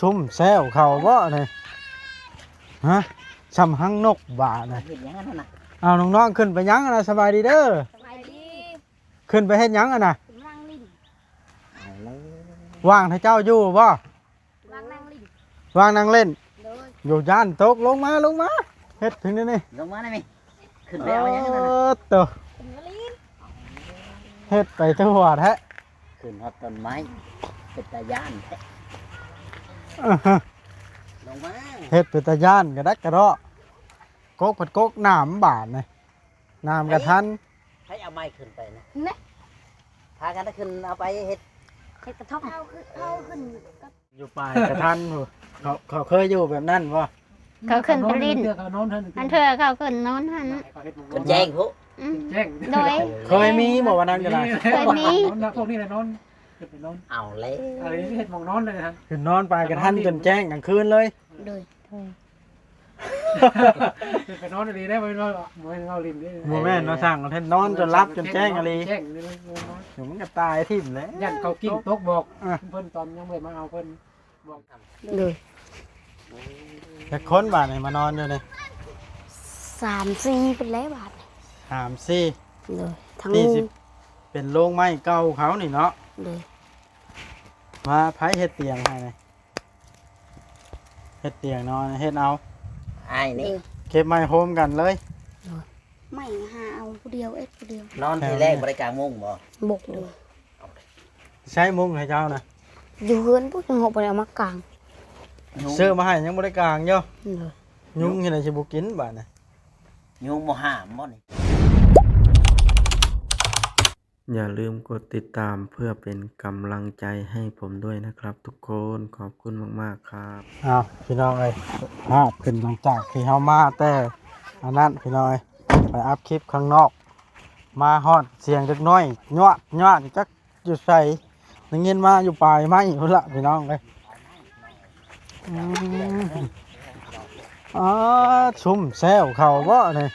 ຊຸມແຊວເຂົາບໍ່ນີ້? ຮະ? ຊ່ຳຮັງນົກບາດນີ້. ເຮັດຫຍັງຫັ້ນນະ? ເອົາ ນ້ອງໆ ຂຶ້ນໄປຫຍັງຫັ້ນນະ? ສະບາຍດີເດີ. ສະບາຍດີ. ຂຶ້ນໄປເຮັດຫຍັງຫັ້ນນະ? ກຳລັງຫຼິ້ນ. ເອົາແລ້ວ. ວ່າງໃຫ້ເຈົ້າຢູ່ບໍ່? ວ່າງນັ່ງຫຼິ້ນ. ວ່າງນັ່ງຫຼິ້ນ. ໂດຍ. ຢູ່ຢ້ານຕົກ. ລົງມາ ລົງມາ. ເຮັດເຖິງນີ້. ລົງມາໄດ້ໄໝ? ຂຶ້ນໄປເອົາຫຍັງນັ້ນນະ? ໂອ້ໂຕ ຂຶ້ນມາຫຼິ້ນ. ເຮັດໄປທົ່ວແທ້. ຂຶ້ນຮອດຕົ້ນໄມ້ ເປັນຕາຢ້ານແທ້. ອາຮະ ລົງມາ. ເຮັດເປັນຕາຢ້ານກະດັກກະເດາະ. ກົກພັດກົກໜາມບາດນີ້. ໜາມກະທັນ. ໃຜເອົາໄມ້ຂຶ້ນໄປນະ? ນະ ພາກັນຂຶ້ນເອົາໄປເຮັດ ເຮັດກະທົອບ. ເຮົາຂຶ້ນ ເຮົາຂຶ້ນກັບ ຢູ່ປາຍກະທັນພຸ້ນ. ເຂົາ ເຂົາເຄີຍຢູ່ແບບນັ້ນບໍ່? ເຂົາຂຶ້ນໄປຫຼິ້ນ. ເທື່ອເຂົານອນຫັ້ນ ອັນເທື່ອເຂົາຂຶ້ນນອນຫັ້ນ. ເຂົາເຮັດໝ່ອງນອນ ຈົນແຈ້ງພຸ້ນ. ອືມ ຈົນແຈ້ງ. ໂດຍ. ເຄີຍມີບໍ່ວ່ານັ້ນກະໄດ້? ເຄີຍມີ. ນອນນະ ພວກນີ້ລະນອນ ຂຶ້ນໄປນອນ. ເອົາແລ້ວ. ເອົາ ເຮັດໝ່ອງນອນເລີຍຫັ້ນ. ຂຶ້ນນອນປາຍກະທັນຈົນແຈ້ງກາງຄືນເລີຍ. ໂດຍ. ໄປນອນອີ່ຫຼີເດ້ ບໍ່ແມ່ນວ່າ ບໍ່ແມ່ນເວົ້າຫຼິ້ນເດ້. ບໍ່ແມ່ນເນາະ ຊ່າງເຮັດນອນຈົນຫຼັບຈົນແຈ້ງອີ່ຫຼີ. ແຈ້ງອີ່ຫຼີ. ມັນກະຕາຍຖິ້ມແຫຼະ ຢ້ານເຂົາກິ້ງຕົກບອກ. ເອີ ເພິ່ນຕອນຍັງບໍ່ໄດ້ມາເອົາເພິ່ນບອກ. ໂດຍ. ຈັກຄົນບາດນີ້ມານອນຢູ່ນີ້? ສາມສີ່ເພິ່ນແຫຼະບາດນີ້. ສາມສີ່. ໂດຍ. ທາງທີ່ຊິເປັນໂລງໄມ້ເກົ່າເຂົານີ້ເນາະ. ໂດຍ. ມາ ໃຜເຮັດຕຽງໃຫ້ນີ້? ເຮັດຕຽງນອນ ເຮັດເອົາ. ອ້າຍນີ້ ເກັບໄມ້ໂຮມກັນເລີຍ. ໂດຍ. ໄມ້ຫາເອົາຜູ້ດຽວ ເອັດຜູ້ດຽວ. ນອນທີແລກບໍ່ໄດ້ກາງມຸ້ງບໍ່? ບໍ່. ໂດຍ. ໃຊ້ມຸ້ງໃຫ້ເຈົ້ານະ? ຢູ່ເຮືອນພຸ້ນ ຍັງບໍ່ໄດ້ເອົາມາກາງ. ຊື້ມາໃຫ້ຍັງບໍ່ໄດ້ກາງຢູ່. ໂດຍ. ຍຸງເຮັດໃດຊິບໍ່ກິນບາດນີ້. ຍຸງບໍ່ຫ້າມບໍ່ນີ້? อย่าลืมกดติดตามเพื่อเป็นกำลังใจให้ผมด้วยนะครับทุกคน ขอบคุณมากๆ ครับ. ອ້າວ ພີ່ນ້ອງເອີຍ ພາບຂຶ້ນຫຼັງຈາກທີ່ເຮົາມາແຕ່ອັນນັ້ນ ພີ່ນ້ອງເອີຍ ໄປອັບຄລິບຂ້າງນອກ ມາຮອດສຽງເດັກນ້ອຍຍອດໆ ຈັກຢູ່ໃສ ໄດ້ຍິນມາຢູ່ປາຍໄມ້ພຸ້ນລະ ພີ່ນ້ອງເອີຍ. ອືມ ອໍ ຊຸມແຊວເຂົາບໍ່ນີ້?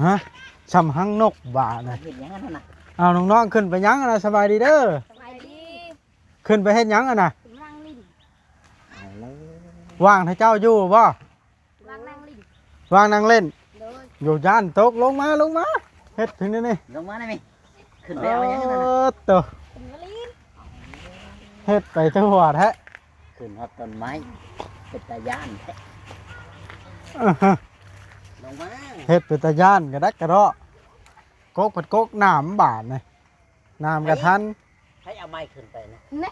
ຮະ? ຊ່ຳຮັງນົກບາດນີ້. ເຮັດຫຍັງຫັ້ນນະ? ເອົາ ນ້ອງໆ ຂຶ້ນໄປຫຍັງຫັ້ນນະ? ສະບາຍດີເດີ. ສະບາຍດີ. ຂຶ້ນໄປເຮັດຫຍັງຫັ້ນນະ? ກຳລັງຫຼິ້ນ. ເອົາແລ້ວ. ວ່າງໃຫ້ເຈົ້າຢູ່ບໍ່? ວ່າງນັ່ງຫຼິ້ນ. ວ່າງນັ່ງຫຼິ້ນ. ໂດຍ. ຢູ່ຢ້ານຕົກ. ລົງມາ ລົງມາ. ເຮັດເຖິງນີ້. ລົງມາໄດ້ໄໝ? ຂຶ້ນໄປເອົາຫຍັງນັ້ນນະ? ໂອ້ໂຕ ຂຶ້ນມາຫຼິ້ນ. ເຮັດໄປທົ່ວແທ້. ຂຶ້ນຮອດຕົ້ນໄມ້ ເປັນຕາຢ້ານແທ້. ອາຮະ ລົງມາ. ເຮັດເປັນຕາຢ້ານກະດັກກະເດາະ. ກົກພັດກົກໜາມບາດນີ້. ໜາມກະທັນ. ໃຜເອົາໄມ້ຂຶ້ນໄປນະ? ນະ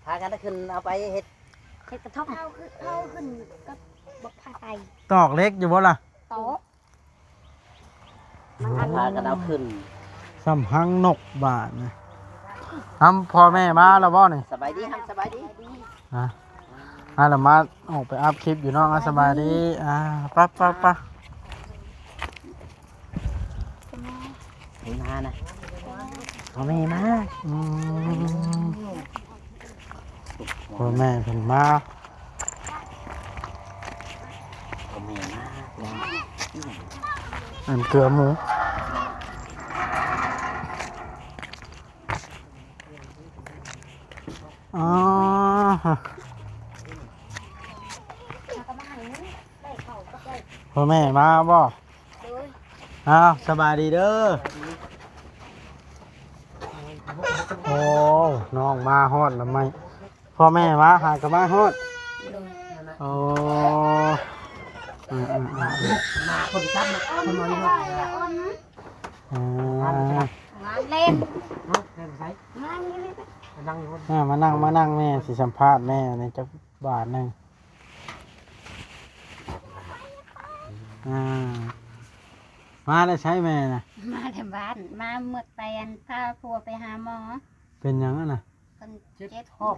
ພາກັນຂຶ້ນເອົາໄປເຮັດ ເຮັດກະທົອບ. ເຮົາຂຶ້ນ ເຮົາຂຶ້ນກັບບັກພາໄຕ. ຕອກເຫຼັກຢູ່ບໍ່ລະ? ຕອກ. ພາກັນເອົາຂຶ້ນ. ຊ່ຳຮັງນົກບາດນີ້. ນຳພໍ່ແມ່ມາແລ້ວບໍ່ນີ້? ສະບາຍດີ ສະບາຍດີ. ອ່າ ອ່າ ລະມາອອກໄປອັບຄລິບຢູ່ເນາະ. ອ່າ ສະບາຍດີ. ອ່າ ປະ ປະ ປະ. ເຫັນມານະ ພໍ່ແມ່ມາ. ອືມ ພໍ່ແມ່ເພິ່ນມາ. ພໍ່ແມ່ມາ. ອັນເກືອໝູ. ອໍ ພໍ່ແມ່ມາບໍ່? ໂດຍ. ອ້າວ ສະບາຍດີເດີ. ໂອ້ ນ້ອງມາຮອດລະໄມ. ພໍ່ແມ່ມາຫາກະມາຮອດ. ໂດຍ. ໂອ້ ອືມໆໆ ມາຄົນຈັບນະ ຄົນມາຢູ່ນະ. ອືມ ມາເຫຼັ້ນ ມານັ່ງຢູ່ນີ້ ມານັ່ງ ມານັ່ງ ມານັ່ງ ແມ່ຊິສຳພາດແມ່ໃນຈັກບາດໜຶ່ງ. ອ່າ ມາແຕ່ໃສແມ່ນະ? ມາແຕ່ບ້ານ ມາເມືອໄປ ອັນ ພາຜົວໄປຫາໝໍ. ເປັນຫຍັງຫັ້ນນະ? ເພິ່ນເຈັບ ເຈັບທ້ອງ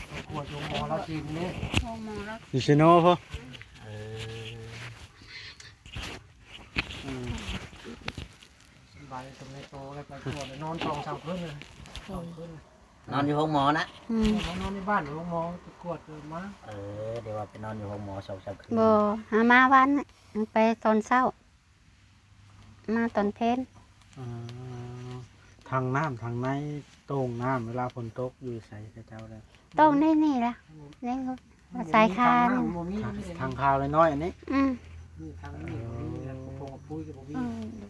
ໄປກວດໂຮງໝໍລາວຈີນນີ້ ໂຮງໝໍລາວ ຢູ່ເຊໂນພຸ້ນ. ເອີ ອືມ ສະບາຍ ສະບາຍໂຕ ໄດ້ໄປກວດ ນອນສອງສາມຄືນເລີຍ ສອງຄືນ. ນອນຢູ່ໂຮງໝໍນະ? ອືມ ມານອນຢູ່ບ້ານໂຮງໝໍ ໄປກວດມາ. ເອີ ດຽວວ່າໄປນອນຢູ່ໂຮງໝໍສອງສາມຄືນ. ບໍ່ ຫາມາວານນີ້ ໄປຕອນເຊົ້າ ມາຕອນເພນ. ອໍ ຖັງນ້ຳ ຖັງໃນ ໂຕ່ງນ້ຳ ເວລາຝົນຕົກຢູ່ໃສຂະເຈົ້າໄດ້? ໂຕ່ງໃນນີ້ລະ. ຍັງ ສາຍຄານ ບໍ່ມີ ທາງ ທາງຄານ້ອຍໆ ອັນນີ້ ອືມ ມີທາງນີ້ບໍ່ມີ ແລ້ວກໍປົງກະປຸຍກໍບໍ່ມີ ອືມ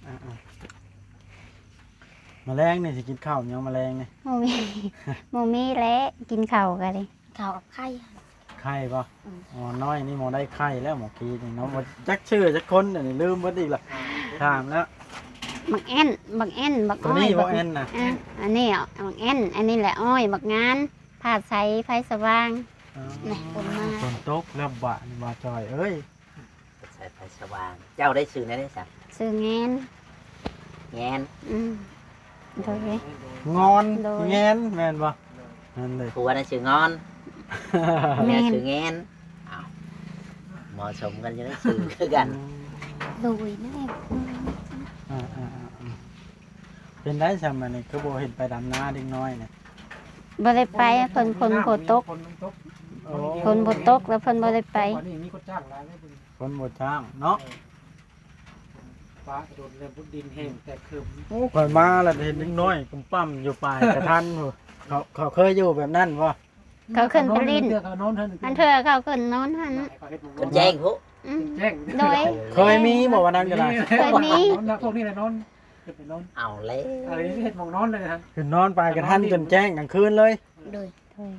ອ່າໆ ມາແລງນີ້ຊິກິນເຂົ້າຫຍັງມາແລງນີ້? ບໍ່ມີ ບໍ່ມີແຫຼະ ກິນເຂົ້າກໍໄດ້ ເຂົ້າກັບໄຂ່ ໄຂ່ບໍ່? ອືມ ອໍ ນ້ອຍນີ້ໝໍໄດ້ໄຂ່ແລ້ວໝໍກີ້ນີ້ເນາະ ບໍ່ຈັກຊື່ຈັກຄົນ ອັນນີ້ລືມເບິດອີກລະ ຖາມແລ້ວ ບັກແອ່ນ ບັກແອ່ນ ບັກອ້ອຍ ຕົວນີ້ບໍ່ແອ່ນນະ? ອັນນີ້ບັກແອ່ນ ອັນນີ້ແຫຼະອ້ອຍ ບັກງານ ຜາດໃສ ໄຟສະຫວ່າງ ອໍ ນີ້ ຝົນມາ ຝົນຕົກແລ້ວບາດນີ້ ບ່າວຈ່ອຍເອີຍ ໃສໄຟສະຫວ່າງ ເຈົ້າໄດ້ຊື່ແນວໃດຊະ? ຊື່ແງນ ແງນ ອືມ ໂດຍ ງອນ ໂດຍ ແງນ ແມ່ນບໍ່? ນັ້ນເລີຍ ຜົວນັ້ນຊື່ງອນ ແມ່ນ ເມຍຊື່ແງນ ອ້າວ ເໝາະສົມກັນຢູ່ໃນຊື່ຄືກັນ ອືມ ໂດຍ ນັ້ນແຫຼະ ອ່າໆໆ ເປັນໄດຊະ ມື້ນີ້ຄືບໍ່ເຫັນໄປດຳນາເດັກນ້ອຍນີ້? ບໍ່ໄດ້ໄປ ຝົນ ຝົນບໍ່ຕົກ ຝົນບໍ່ຕົກ ໂອ້ ຝົນບໍ່ຕົກ ແລ້ວເພິ່ນບໍ່ໄດ້ໄປ ບັດນີ້ມີຄົນຈ້າງຫຼາຍເດ້ ຄົນບໍ່ຈ້າງເນາະ ເອີ ຟ້າກະດົນແລ້ວ ດິນແຫ້ງແຕກເຂີມ ໂອ້ ຂ້ອຍມາແລ້ວເຫັນເດັກນ້ອຍປຸ້ມປ້ຳຢູ່ປາຍກະທັນພຸ້ນ ເຂົາ ເຂົາເຄີຍຢູ່ແບບນັ້ນບໍ່? ເຂົາຂຶ້ນໄປຫຼິ້ນ ເຂົານອນຫັ້ນ ອັນເທື່ອເຂົາຂຶ້ນນອນຫັ້ນ ໃຫ້ເຂົາເຮັດໝ່ອງນອນ ຈົນແຈ້ງພຸ້ນ ອືມ ຈົນແຈ້ງ ໂດຍ ເຄີຍມີບໍ່ວ່ານັ້ນກໍໄດ້? ເຄີຍມີ ນອນນະ ພວກນີ້ແຫຼະນອນ ຂຶ້ນໄປນອນ ເອົາແລ້ວ ອັນນີ້ເຮັດໝ່ອງນອນເລີຍຫັ້ນ ຂຶ້ນນອນປາຍກະທັນຈົນແຈ້ງກາງຄືນເລີຍ ໂດຍ ໂດຍ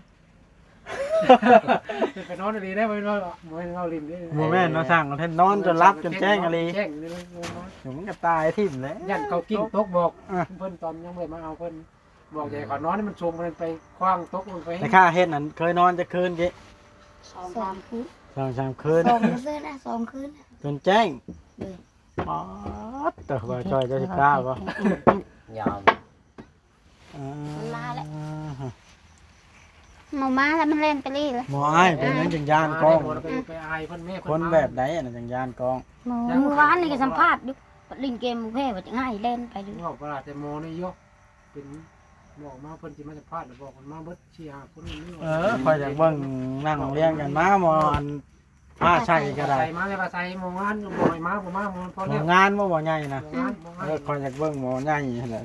ຂຶ້ນໄປນອນອີ່ຫຼີໄດ໋ ບໍ່ແມ່ນວ່າ ບໍ່ແມ່ນເວົ້າຫຼິ້ນເດ້ ບໍ່ແມ່ນເນາະ ຊ່າງເພິ່ນນອນຈົນຫຼັບຈົນແຈ້ງອີ່ຫຼີ ແຈ້ງອີ່ຫຼີ ມັນກໍຕາຍຖິ້ມແຫຼະ ຢ້ານເຂົາກິ້ງຕົກບອກ ອ່ະ ເພິ່ນຕອນຍັງບໍ່ໄດ້ມາເອົາເພິ່ນ ບອກຢ່າໃຫ້ເຂົານອນໃຫ້ມັນສູງ ມັນໄປຂວ້າງຕົກລົງໄປ ແຕ່ຂ້າເຮັດນັ້ນເຄີຍນອນຈັກຄືນເກະ? ສອງສາມຄືນ ສອງສາມຄືນ ສອງຄືນນະ ສອງຄືນ ຈົນແຈ້ງ ໂດຍ ປາດເຕີ ບ່າວຈ່ອຍ ເຈົ້າຊິກ້າບໍ່? ຍອມ ເອີ ມັນມາແລ້ວ ບໍ່ມາແລ້ວ ມັນແລ່ນໄປລີ້ແລ້ວ ໝໍອ້າຍ ເປັນຫຍັງຈຶ່ງຢ້ານກ້ອງ? ໄປ ໄປອາຍເພິ່ນ ແມ່ເພິ່ນ ຄົນແບບໃດອັນນັ້ນຈັ່ງຢ້ານກ້ອງ? ໝໍ ມື້ວານນີ້ກໍສຳພາດຢູ່ ຫຼິ້ນເກມແພ້ວ່າຈະງ່າຍແລ່ນໄປເລີຍ ເວົ້າວ່າແຕ່ໝໍນີ້ຢູ່ ເປັນ ໝໍມາເພິ່ນຊິມາສຳພາດ ແລ້ວບອກເພິ່ນມາເບິດສີ່ຫ້າຄົນນີ້ ເອີ ຂ້ອຍຢາກເບິ່ງນັ່ງລຽງກັນມາ ໝໍອັນ ພາໃສ່ກໍໄດ້ ໃສ່ມາແລ້ວພາໃສ່ ໝໍງານບໍ່ໃຫ້ມາ ບໍ່ມາ ໝໍພໍແລ້ວ ໝໍງານບໍ່ ໝໍໃຫຍ່ນະ ໝໍງານ ໝໍງານ ເອີ ຂ້ອຍຢາກເບິ່ງໝໍໃຫຍ່ຫັ້ນແຫຼະ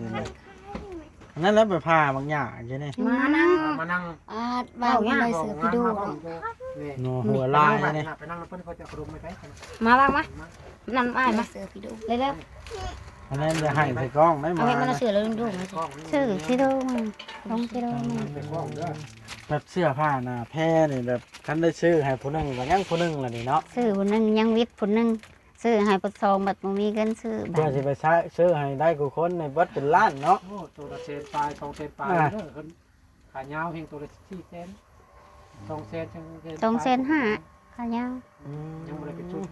ອັນນັ້ນແຫຼະໄປຜ່າບັກຫຍ້າຢູ່ນີ້ ມານັ່ງ ມານັ່ງ ອາ ວາງຢູ່ໃນເສື້ອພີໂດ ນີ້ ໜໍຫົວລາຍນີ້ ໄປນັ່ງນຳເພິ່ນ ເຂົາຈະເອົາຂະໜົມມາໃຫ້ ມາວາງມາ ມາ ນັ້ນອ້າຍມາ ເສື້ອພີໂດ ເລັວໆ ອັນນັ້ນຢ່າໃຫ້ໃສ່ກ້ອງໄດ້ ເອົາໃຫ້ມັນເອົາເສື້ອແລ້ວລົງ ໃສ່ກ້ອງ ຊື້ພີໂດ ລົງພີໂດ ໃສ່ກ້ອງເດີ ແບບເສື້ອຜ້າໜ້າແພນີ້ ແບບຄັນໄດ້ຊື້ໃຫ້ຜູ້ໜຶ່ງກໍຍັງຜູ້ໜຶ່ງລະນີ້ເນາະ ຊື້ຜູ້ໜຶ່ງຍັງວິດຜູ້ໜຶ່ງ ຊື້ໃຫ້ຜູ້ສອງບັດບໍ່ມີເງິນຊື້ ເພື່ອຊິໄປຊື້ໃຫ້ໄດ້ຄູ່ຄົນນີ້ເບິດເປັນລ້ານເນາະ ໂອ້ ໂຕລະແສນປາຍ ສອງແສນປາຍ ອ່າ ເດີ ເພິ່ນ ຂາຍາວແຮ່ງໂຕລະສີ່ແສນ ສອງແສນ ສອງແສນຫ້າ ຂາຍາວ ອືມ ຍັງບໍ່ໄດ້ເປັນຊຸດ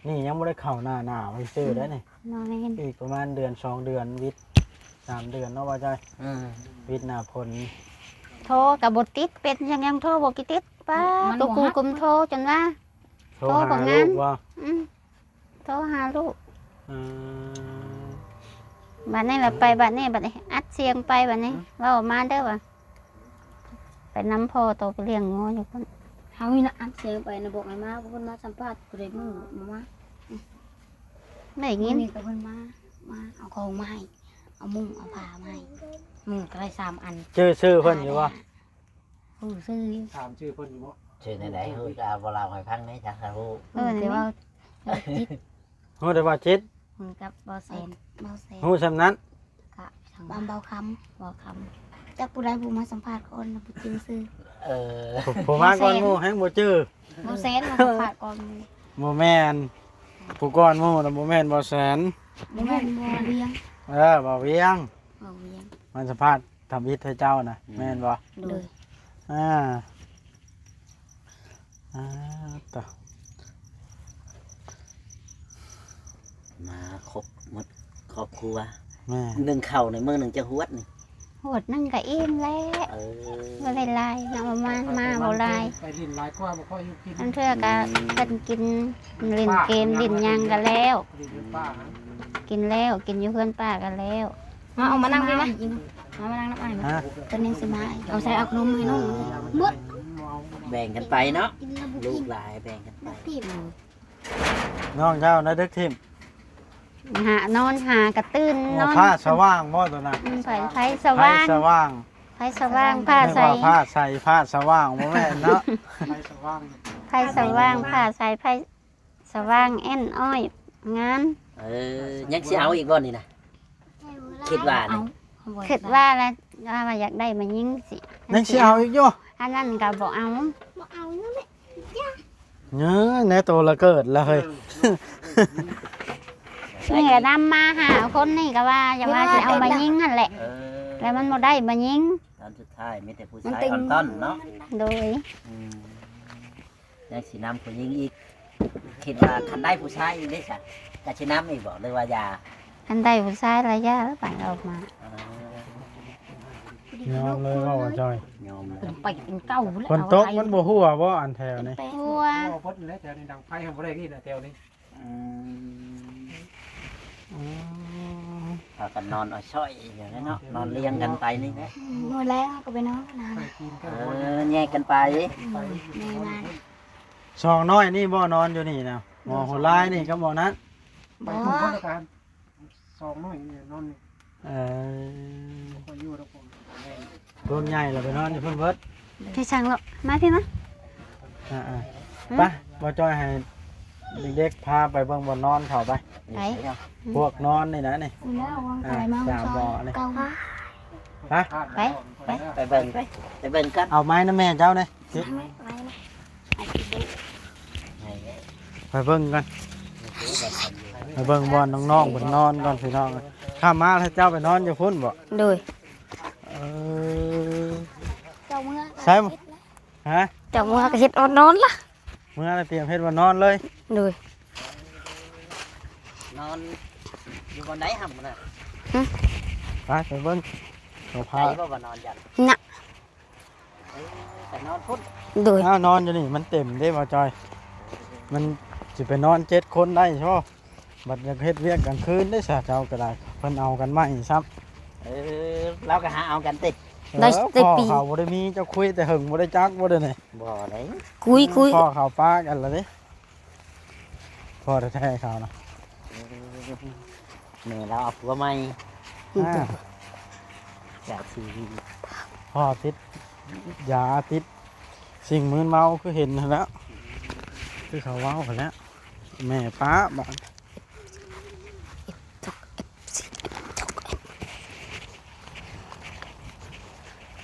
ນີ້ຍັງບໍ່ໄດ້ເຂົ້າໜ້າໜາວຊື່ເດ້ນີ້ ບໍ່ແມ່ນ ອີກປະມານເດືອນສອງເດືອນ ວິດສາມເດືອນເນາະ ວ່າຈ້ອຍ ອືມ ວິດໜ້າຝົນ ໂທກໍບໍ່ຕິດ ເປັນຫຍັງ ຫຍັງໂທບໍ່ກິດຕິດ ປ້າ ມັນບໍ່ຮັບ ໂຕກູກຶມໂທຈົນວ່າ ໂທຫາລູກບໍ່? ອືມ ໂທຫາລູກ ເອີ ບາດນີ້ລະໄປ ບາດນີ້ ບາດນີ້ອັດສຽງໄປ ບາດນີ້ ຫືອ ເວົ້າມາເດີວ່າ ໄປນຳພໍ່ໂຕໄປລ້ຽງງົວຢູ່ພຸ້ນ ເຮົານີ້ລະອັດສຽງໄປນະ ບອກໃຫ້ມາ ເພິ່ນມາສຳພາດຜູ້ໃດມື້ມາ ໄດ້ຍິນ ມື້ນີ້ກໍເພິ່ນມາ ມາເອົາຂອງມາໃຫ້ ເອົາມຸ້ງເອົາຜ້າມາໃຫ້ ມຸ້ງກໍໄດ້ສາມອັນ ຈື່ຊື່ເພິ່ນຢູ່ບໍ່? ຮູ້ຊື່ຢູ່ ຖາມຊື່ເພິ່ນຢູ່ບໍ່? ຊື່ແນວໃດ? ຮູ້ ຈະເວົ້າເລົ່າໃຫ້ຟັງແດ່ ຈັກຈະຮູ້ ເອີ ແຕ່ວ່າຈິດ ຮູ້ແຕ່ວ່າຈິດ ຮູ້ກັບບໍ່ແສນ ບໍ່ແສນ ຮູ້ສ່ຳນັ້ນ ກະບາມເບົາຄຳ ເບົາຄຳ ຈັກຜູ້ໃດຜູ້ມາສຳພາດກ່ອນ ບໍ່ຈື່ຊື່ ເອີ ຜູ້ ຜູ້ມາກ່ອນໝູ່ແຮ່ງບໍ່ຈື່ ບໍ່ແສນມາສຳພາດກ່ອນໝູ່ ບໍ່ແມ່ນ ຜູ້ກ່ອນໝູ່ນະ ບໍ່ແມ່ນບໍ່ແສນ ບໍ່ແມ່ນບໍ່ວຽງ ເອີ ບໍ່ວຽງ ບໍ່ວຽງ ມາສຳພາດ ທຳອິດໃຫ້ເຈົ້ານະ ອືມ ແມ່ນບໍ່? ໂດຍ ອ່າ ອ່າ ຕະ ມາຄົບໝົດຄອບຄົວ ແມ່ນ ໜຶ່ງເຂົ້າໃນມື້ໜຶ່ງຈັກຫວດນີ້? ຫວດໜຶ່ງກໍອີ່ມແລ້ວ ເອີ ບໍ່ໄດ້ຫຼາຍເນາະ ປະມານມາບໍ່ຫຼາຍ ໄປຫຼິ້ນຫຼາຍກວ່າ ບໍ່ຄ່ອຍຢູ່ກິນ ລາງເທື່ອກໍ ອືມ ເພິ່ນກິນ ຫຼິ້ນເກມຫຼິ້ນຫຍັງກໍແລ້ວ ກິນແລ້ວ ກິນຢູ່ເຮືອນປ້າກໍແລ້ວ ມາ ເອົາມານັ່ງພີ້ມາ ມາ ມານັ່ງນຳອ້າຍມາ ຮະ ເພິ່ນຍັງຊິມາ ເອົາໃສ່ເອົາຂະໜົມໃຫ້ນ້ອງ ໝົດ ແບ່ງກັນໄປເນາະ ກິນແລ້ວບໍ່ກິນ ລູກຫຼາຍແບ່ງກັນໄປ ນ້ອງເຈົ້າໄດ້ດຶກຖິ້ມ ຫານອນຫາກະຕື່ນ ໂອ້ ນອນ ໄຟສະຫວ່າງບໍ່ຕົວນັ້ນ? ອືມ ໄຟ ໄຟສະຫວ່າງ ໄຟສະຫວ່າງ ໄຟສະຫວ່າງ ຜ້າໃສ ຜ້າໃສ ຜ້າສະຫວ່າງ ບໍ່ແມ່ນເນາະ ໄຟສະຫວ່າງ ຜ້າໃສ ຜ້າ ຜ້າໃສ ຜ້າໃສ ຜ້າ ເອີ ຍັງຊິເອົາອີກບໍ່ນີ້ນະ? ຄິດວ່ານີ້ ເອົາ ຄິດວ່າລະ ວ່າ ວ່າຢາກໄດ້ມາຍິງຊິ ຍັງຊິເອົາອີກຢູ່ ອັນນັ້ນກໍບໍ່ເອົາ ບໍ່ເອົານັ້ນແຫຼະ ເອີ ແນວໂຕລະເກີດລະເຮີ້ຍ ນີ້ກໍນຳມາຫ້າຄົນນີ້ກໍວ່າ ຢ່າວ່າຊິເອົາມາຍິງຫັ້ນແຫຼະ ເອີ ແລ້ວມັນບໍ່ໄດ້ມາຍິງ ຕອນສຸດທ້າຍມີແຕ່ຜູ້ຊາຍ ມັນເຕັມ ອ່ອນຕ້ອນເນາະ ໂດຍ ອືມ ຍັງຊິນຳຜູ້ຍິງອີກ ຄິດວ່າຄັນໄດ້ຜູ້ຊາຍອີກເດ້ຊະ ກໍຊິນຳອີກບໍ່ ຫຼືວ່າຢ່າ? ຄັນໄດ້ຜູ້ຊາຍລະຢ່າ ປານອອກມາ ເອີ ຍອມເລີຍ ເວົ້າວ່າຈ່ອຍ ຍອມເລີຍ ເປັນໄປເປັນເກົ່າແລ້ວ ຝົນຕົກມັນບໍ່ຮົ່ວບໍ່ ອັນແຖວນີ້? ຮົ່ວ ຮົ່ວເບິດແຫຼະ ແຖວນີ້ດັງໄຟບໍ່ໄດ້ນີ້ນະ ແຖວນີ້ ອືມ ອືມ ພາກັນນອນເອົາຊ້ອຍຢູ່ແຫຼະເນາະ ນອນລຽງກັນໄປນີ້ແຫຼະ ອືມ ມື້ແລງເຮົາກໍໄປນອນນຳ ໄປກິນກັນ ເອີ ແຍກກັນໄປ ອືມ ແມ່ນ ສອງນ້ອຍນີ້ບໍ່ນອນຢູ່ນີ້ນະ ໝໍຫົວລາຍນີ້ກັບໝໍນັ້ນ ບໍ່ ໄປພຸ້ນ ສອງນ້ອຍນີ້ນອນນີ້ ເອີ ຂ້ອຍຢູ່ນຳຜົມ ໂດນໃຫຍ່ລະໄປນອນຢູ່ພຸ້ນເບິດ ທີ່ຊ່າງເນາະ ມາພີ່ມາ ອ່າໆ ໄປ ບໍ່ຈ້ອຍໃຫ້ເດັກໆພາໄປເບິ່ງບ່ອນນອນເຂົາໄປ ໄປ ພວກນອນນີ້ນະນີ້ ອືມ ອ່າ ສາມບໍ່ນີ້ ໄປ ໄປ ໄປ ໄປເບິ່ງ ໄປ ໄປເບິ່ງກັນ ເອົາໄມ້ນຳແມ່ເຈົ້ານີ້ ໄປເບິ່ງກັນ ໄປເບິ່ງບ່ອນນ້ອງໆເພິ່ນນອນກ່ອນພີ່ນ້ອງ ຂ້າມມາແລ້ວເຈົ້າໄປນອນຢູ່ພຸ້ນບໍ່? ໂດຍ ເອີ ເຈົ້າເມືອ ໃສ ຮະ ເຈົ້າເມືອກໍເຮັດອອນນອນລະ ເມືອແລ້ວຕຽມເຮັດບ່ອນນອນເລີຍ ໂດຍ ນອນຢູ່ບ່ອນໃດຫຳນະ? ຫຶ ໄປ ໄປເບິ່ງ ເຂົາພາ ໄປບໍ່ ບ່ອນນອນຈັນ ນະ ເອີ ໄປນອນພຸ້ນ ໂດຍ ອ້າວ ນອນຢູ່ນີ້ມັນເຕັມເດ້ ບໍ່ຈ່ອຍ ມັນຊິໄປນອນເຈັດຄົນໄດ້ບໍ? ບັດຢາກເຮັດວຽກກາງຄືນເດ້ຊະ ເຈົ້າກໍໄດ້ ເພິ່ນເອົາກັນໃໝ່ຊ້ຳ ເອີ ລາວກໍຫາເອົາກັນຕິ ໄດ້ ເອີ ໄດ້ປີ ພໍ່ເຂົາບໍ່ໄດ້ມີ ເຈົ້າຄຸຍແຕ່ເຫິງ ບໍ່ໄດ້ຈັກບໍ່ໄດ້ນີ້ ບໍ່ໄດ້ ຄຸຍໆ ພໍ່ເຂົາປະກັນລະເດ້ ພໍ່ແທ້ໆເຂົານະ ເອີ ແມ່ລາວເອົາຜົວໃໝ່ ອ່າ ຈາກທີ່ພໍ່ຕິດຢາ ຕິດສິ່ງມຶນເມົາ ຄືເຫັນຫັ້ນແຫຼະ ຄືເຂົາເວົ້າຫັ້ນແຫຼະ ແມ່ປະບາດ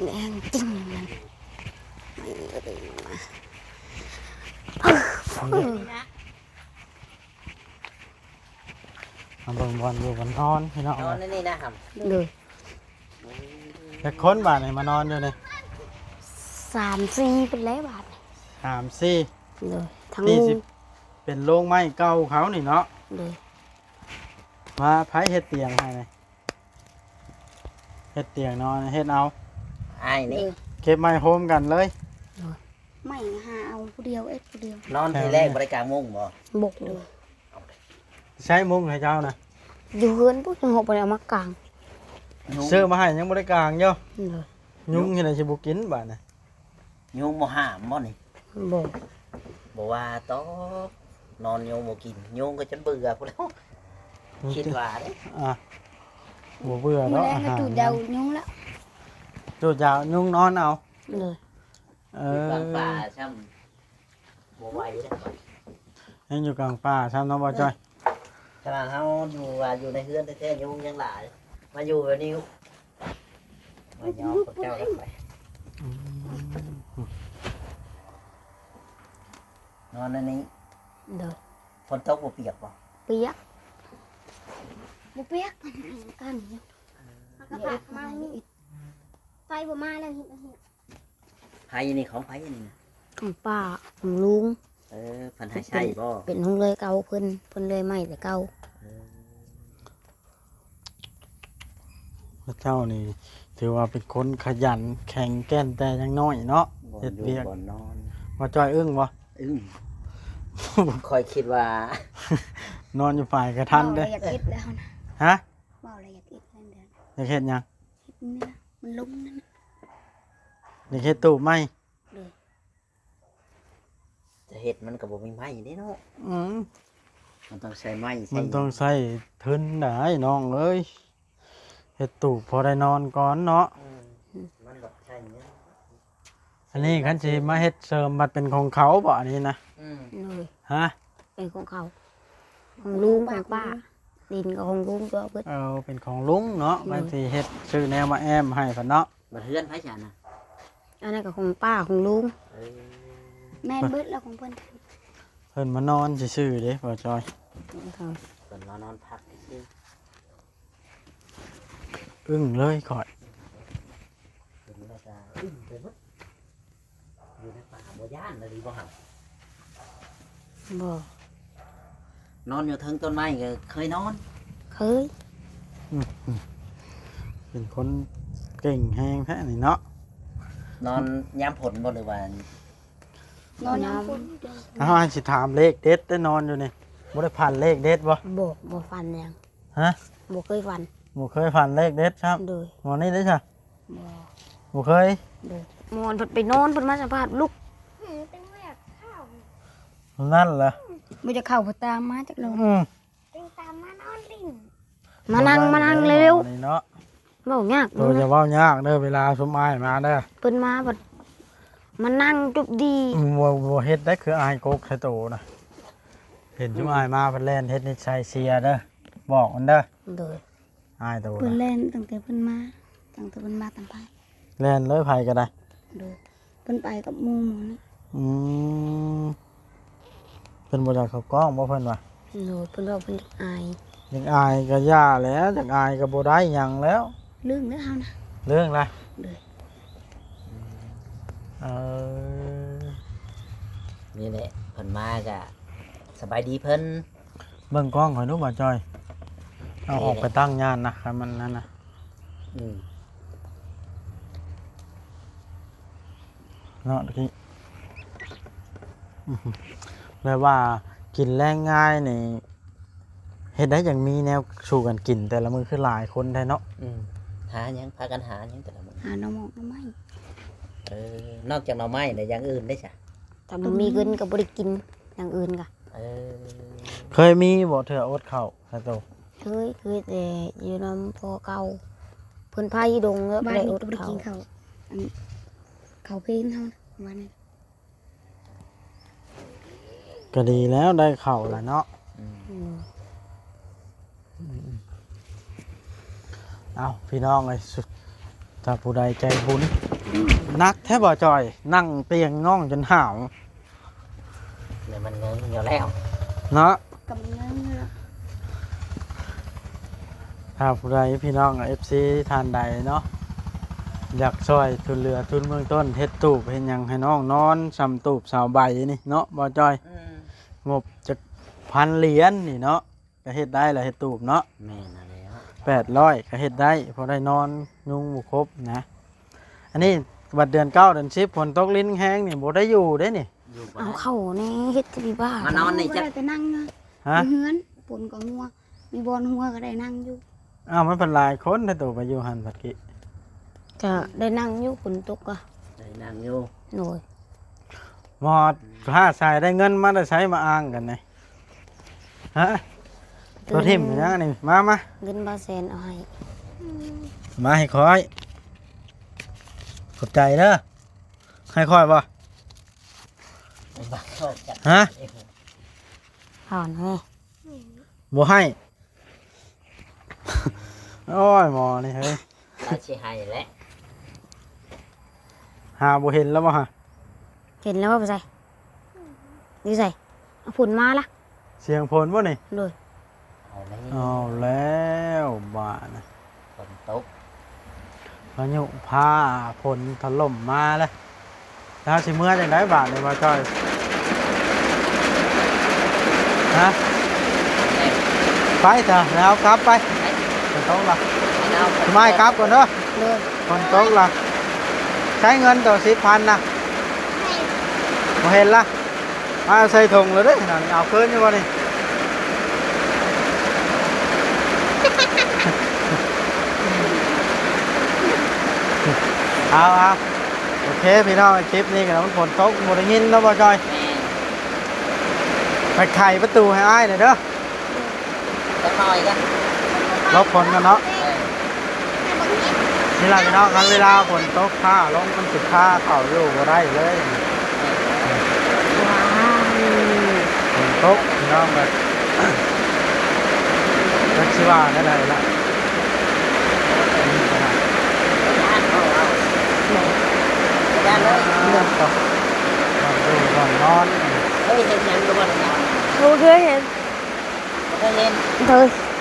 ແມ່ງຈິງ ມາເບິ່ງບ່ອນຢູ່ບ່ອນນອນພີ່ນ້ອງ ນອນໃນນີ້ນະ ໂດຍ ຈັກຄົນບາດນີ້ມານອນຢູ່ນີ້? ສາມສີ່ເພິ່ນແຫຼະບາດນີ້ ສາມສີ່ ໂດຍ ທັງ ທີ່ຊິເປັນໂລງໄມ້ເກົ່າເຂົານີ້ເນາະ ໂດຍ ມາ ໃຜເຮັດຕຽງໃຫ້ນີ້? ເຮັດຕຽງນອນ ເຮັດເອົາ ອ້າຍນີ້ ເກັບໄມ້ໂຮມກັນເລີຍ ໂດຍ ໄມ້ຫາເອົາຜູ້ດຽວ ເອັດຜູ້ດຽວ ນອນທີແລກບໍ່ໄດ້ກາງມຸ້ງບໍ່? ບໍ່ ໃຊ້ມຸ້ງໃຫ້ເຈົ້ານະ? ຢູ່ເຮືອນພຸ້ນ ເຮົາບໍ່ໄດ້ເອົາມາກາງ ຊື້ມາໃຫ້ຍັງບໍ່ໄດ້ກາງຢູ່ ໂດຍ ຍຸງເຮັດໃດຊິບໍ່ກິນບາດນີ້ ຍຸງບໍ່ຫ້າມບໍ່ນີ້? ບໍ່ ບໍ່ວ່າຕອກ ນອນຍຸງບໍ່ກິນ ຍຸງກໍຈົນເບື່ອພຸ້ນແລ້ວ ຄິດວ່າເດ້ ອ່າ ບໍ່ເບື່ອດອກ ອາຫານ ຈູດຢາຍຸງແລ້ວ ຈູດຢາຍຸງນອນເອົາ ໂດຍ ເອີ ຢູ່ກາງປ່າຊ້ຳ ບໍ່ໄຫວເດ້ ຍັງຢູ່ກາງປ່າຊ້ຳເນາະ ບໍ່ຈ້ອຍ ຂະໜາດເຮົາຢູ່ວ່າຢູ່ໃນເຮືອນແທ້ໆ ຍຸງຍັງຫຼາຍ ມາຢູ່ແບບນີ້ ມາຍອມພວກເຈົ້າໄດ້ໄປ ອືມ ນອນໃນນີ້ ໂດຍ ຝົນຕົກບໍ່ປຽກບໍ່? ປຽກ ບໍ່ປຽກ ກັນຢູ່ ມັນກໍພັດມານີ້ ໄຟບໍ່ມາແລ້ວ ເຮັດ ເຮັດ ໃຜນີ້ ຂອງໃຜນີ້ນະ? ຂອງປ້າ ຂອງລຸງ ເອີ ເພິ່ນໃຫ້ໃຊ້ບໍ່? ເປັນ ເປັນໂຮງເຮືອນເກົ່າເພິ່ນ ເພິ່ນເຮືອນໃໝ່ແຕ່ເກົ່າ ເອີ ພວກເຈົ້ານີ້ຖືວ່າເປັນຄົນຂະຫຍັນແຂງແກ່ນແຕ່ຍັງນ້ອຍເນາະ ເຮັດວຽກ ບໍ່ຢູ່ບໍ່ນອນ ບໍ່ຈ່ອຍອຶ້ງບໍ່? ອຶ້ງ ຂ້ອຍຄິດວ່າ ນອນຢູ່ຝາຍກະທັນເດ້ ເວົ້າແລ້ວຢາກເຮັດແລ້ວນະ ຮະ? ເວົ້າແລ້ວຢາກເຮັດແລ້ວເດີ ຢາກເຮັດຫຍັງ? ເຮັດນີ້ນະ ມັນລົງນັ້ນນະ ຢາກເຮັດຕູບໃໝ່ ໂດຍ ຈະເຮັດມັນກໍບໍ່ມີໄມ້ເດ້ເນາະ ອືມ ມັນຕ້ອງໃຊ້ໄມ້ ມັນຕ້ອງໃຊ້ທຶນໄດ໋ນ້ອງເອີຍ ເຮັດຕູບພໍໄດ້ນອນກ່ອນເນາະ ອືມ ມັນບັດໃຊ້ເງິນ. ອັນນີ້ຄັນຊິມາເຮັດເສີມບັດເປັນຂອງເຂົາບໍ່ ອັນນີ້ນະ? ອືມ ໂດຍ ຮະ? ເປັນຂອງເຂົາ ຂອງລຸງຂອງປ້າ ດິນກໍຂອງລຸງຕົວະເບິດ. ເອີ ເປັນຂອງລຸງເນາະ. ໂດຍ ມັນຊິເຮັດຊື້ແນວມາແອ້ມໃຫ້ເພິ່ນເນາະ. ບັດເຮືອນໃຜຊັ້ນນະ? ອັນນັ້ນກໍຂອງປ້າຂອງລຸງ. ເອີ ແມ່ນເບິດແລ້ວຂອງເພິ່ນ. ເພິ່ນມານອນຊື່ໆເດ້ ບໍ່ຈອຍ. ເອີ ເພິ່ນມານອນພັກຊື່ໆ. ອຶ້ງເລີຍຂ້ອຍ ເຫັນແລ້ວກໍອຶ້ງໄປໝົດ. ຢູ່ໃນປ່າບໍ່ຢ້ານອີ່ຫຼີບໍ່ຫັ້ນ? ບໍ່ ນອນຢູ່ເທິງຕົ້ນໄມ້ກໍເຄີຍນອນ? ເຄີຍ. ອືມ ເປັນຄົນເກັ່ງແຮງແທ້ນີ້ເນາະ. ນອນຍາມຝົນບໍ່ ຫຼືວ່າ ນອນຍາມຝົນ. ເຮົາຊິຖາມເລກເດັດໄດ້ ນອນຢູ່ນີ້ ບໍ່ໄດ້ຝັນເລກເດັດບໍ່? ບໍ່ ບໍ່ຝັນຫຍັງ. ຮະ? ບໍ່ເຄີຍຝັນ. ບໍ່ເຄີຍຝັນເລກເດັດຊ້ຳ? ໂດຍ. ໝໍນີ້ເດ້ຊະ? ບໍ່ ບໍ່ເຄີຍ. ໂດຍ. ໝໍເພິ່ນໄປນອນ ເພິ່ນມາສະພາບລຸກ ອືມ ເປັນແບບເຂົ້າ ນັ້ນລະ ບໍ່ຈະເຂົ້າ ເພິ່ນຕາມມາຈັກໜ້ອຍ. ອືມ ເພິ່ນຕາມມານອນຫຼິ້ນ ມານັ່ງ ມານັ່ງເລັວໆ ນີ້ເນາະ. ເວົ້າຍາກ ໂຕຢ່າເວົ້າຍາກເດີ ເວລາຊຸມອ້າຍມາເດີ ເພິ່ນມາບັດມານັ່ງຈຸບດີ. ອືມ ບໍ່ ບໍ່ເຮັດໄດ້ ຄືອ້າຍກົກໃສ່ໂຕນະ. ເຫັນຊຸມອ້າຍມາເພິ່ນແລ່ນເຮັດນິດໄສເສຍເດີ ບອກມັນເດີ. ໂດຍ. ອ້າຍໂຕນະ ເພິ່ນແລ່ນຕັ້ງແຕ່ເພິ່ນມາ ຕັ້ງແຕ່ເພິ່ນມາຕາມໄປ ແລ່ນເລີຍ ໃຜກໍໄດ້. ໂດຍ. ເພິ່ນໄປກັບໝູ່ໝູ່ນີ້. ອືມ ເພິ່ນບໍ່ຢາກເຂົ້າກ້ອງບໍ່ ເພິ່ນວ່າ? ໂດຍ. ເພິ່ນວ່າເພິ່ນຢາກອາຍ ຢາກອາຍກໍຢ່າແຫຼະ ຢາກອາຍກໍບໍ່ໄດ້ຫຍັງແລ້ວ ເລື່ອງແລ້ວເຮົານະ ເລື່ອງລະ. ໂດຍ. ເອີ ນີ້ແຫຼະ ເພິ່ນມາກໍສະບາຍດີເພິ່ນ. ເບິ່ງກ້ອງຂ້ອຍດູ ບ່າວຈ້ອຍ ເອົາອອກໄປຕັ້ງຍານນະ ຄັນມັນນັ້ນນະ. ອືມ ເນາະ ຕະກີ້ ອືມ ແບບວ່າກິນແລງງ່າຍນີ້ ເຮັດໄດ້ຫຍັງ ມີແນວສູ່ກັນກິນແຕ່ລະມື້ ຄືຫຼາຍຄົນແທ້ເນາະ. ອືມ ຫາຫຍັງ ພາກັນຫາຫຍັງແຕ່ລະມື້? ຫາໜໍ່ໝອກໜໍ່ໄມ້. ເອີ ນອກຈາກໜໍ່ໄມ້ແລ້ວ ຢ່າງອື່ນໄດ້ຊະ? ຖ້າບໍ່ມີເງິນກໍບໍ່ໄດ້ກິນຢ່າງອື່ນກະ. ເອີ ເຄີຍມີບໍ່ເທື່ອອົດເຂົ້າ ຊາໂຕ? ເຄີຍ ເຄີຍແຕ່ຢູ່ນຳພໍ່ເກົ່າ ເພິ່ນພາຢູ່ດົງແລ້ວບໍ່ໄດ້ອົດເຂົ້າ. ເຂົ້າເພນເຮົາ ປະມານນັ້ນ ກໍດີແລ້ວ ໄດ້ເຂົ້າລະເນາະ. ອືມ ອືມ. ເອົ້າ ພີ່ນ້ອງເອີຍ ສຸດ ຖ້າຜູ້ໃດໃຈບຸນ ໜັກແທ້ບໍ່ຈ່ອຍ ນັ່ງຕຽງນ້ອງຈົນຫາວ ແມ່ນມັນເງິງຢູ່ແລ້ວເນາະ ກຳເງິງຢູ່ແລ້ວ. ຖ້າຜູ້ໃດ ພີ່ນ້ອງເອັຟຊີທ່ານໃດເນາະ ຢາກຊ່ອຍທຶນເຫຼືອທຶນເບື້ອງຕົ້ນ ເຮັດຕູບເຮັດຫຍັງໃຫ້ນ້ອງນອນ ສ່ຳຕູບສາວໃບນີ້ເນາະ ບໍ່ຈ່ອຍ. ອືມ ງົບຈັກພັນຫຼຽນນີ້ເນາະ ກະເຮັດໄດ້ລະ ເຮັດຕູບເນາະ. ແມ່ນແລ້ວ ແປດຮ້ອຍກະເຮັດໄດ້ ພໍໄດ້ນອນ ຍຸງບໍ່ຄົບນະ. ອັນນີ້ບັດເດືອນເກົ້າເດືອນສິບ ຝົນຕົກລິນແຮງນີ້ ບໍ່ໄດ້ຢູ່ເດ້ນີ້ ຢູ່ບໍ່ໄດ້. ເອົາເຂົ້າແນ່ ເຮັດທີ່ບ້ານ ມານອນນີ້ ບໍ່ໄດ້ ຈະໄປນັ່ງນະ. ຮະ? ຢູ່ເຮືອນ ຝົນກໍຫົວ ມີບ່ອນຫົວກໍໄດ້ນັ່ງຢູ່. ອ້າວ ມັນເປັນຫຼາຍຄົນແທ້ ໂຕໄປຢູ່ຫັ້ນພັດກິ ກະໄດ້ນັ່ງຢູ່ ຝົນຕົກກະໄດ້ນັ່ງຢູ່. ໂດຍ. ໝໍ ພາສາຍໄດ້ເງິນມາແຕ່ໃສ ມາອ້າງກັນນີ້? ຮະ? ໂຕຖິ້ມຫຍັງນີ້? ມາ ມາ ເງິນບ່າວແສນເອົາໃຫ້ ມາໃຫ້ຂ້ອຍ ຂອບໃຈເດີ. ໃຫ້ຂ້ອຍບໍ່? ຮະ? ຖອນເຮີ້ຍ ບໍ່ໃຫ້. ໂອ້ຍ ໝໍນີ້ເຮີ້ຍ ລາວຊິໃຫ້ແຫຼະ ຫາບໍ່ເຫັນແລ້ວບໍ່ຫະ? ເຫັນແລ້ວບໍ່ ໄປໃສ? ຢູ່ໃສ? ເອົາຝົນມາລະ ສຽງຝົນບໍ່ນີ້? ໂດຍ. ເອົາແລ້ວ ເອົາແລ້ວບາດນີ້ ຝົນຕົກ ພາຍຸພາຝົນຖະຫຼົ່ມມາແລ້ວ. ແລ້ວເຮົາຊິເມືອຈັ່ງໃດບາດນີ້ ບ່າວຈ້ອຍ? ຮະ? ໄປເຖາະ ແລ້ວເຮົາກັບໄປ. ຝົນຕົກລະ ມາໃຫ້ກັບກ່ອນເດີ. ໂດຍ. ຝົນຕົກລະ ໃຊ້ເງິນໂຕສິບພັນນະ ບໍ່ເຫັນລະ. ມາໃສ່ຖົງແລ້ວເດ້ ເອົາຄືນຢູ່ບໍ່ນີ້? ເອົາ ເອົາ ໂອເຄ ພີ່ນ້ອງ ຄລິບນີ້ກໍມັນຝົນຕົກ ບໍ່ໄດ້ຍິນເນາະ ບ່າວຈ້ອຍ. ແມ່ນ. ໄປໄຂປະຕູໃຫ້ອ້າຍໜ່ອຍເດີ ຈັກໜ້ອຍກັນ ຫຼົບຝົນກັນເນາະ. ເອີ. ນີ້ລະພີ່ນ້ອງ ຄັນເວລາຝົນຕົກຟ້າລົງ ມັນຊິພາເຂົ້າຢູ່ບໍ່ໄດ້ເລີຍ. ວ້າວ ຝົນຕົກພີ່ນ້ອງ ແບບ ຈັກຊິວ່າແນວໃດລະ. ນີ້ກໍໄດ້ ຢ້ານເລີຍ ອ່າ ຕອນຢູ່ຕອນນອນ ເຄີຍເຫັນຫຍັງຢູ່ບໍ່ລະ? ບໍ່ເຄີຍເຫັນ ບໍ່ເຄີຍເຫັນ ໂດຍ.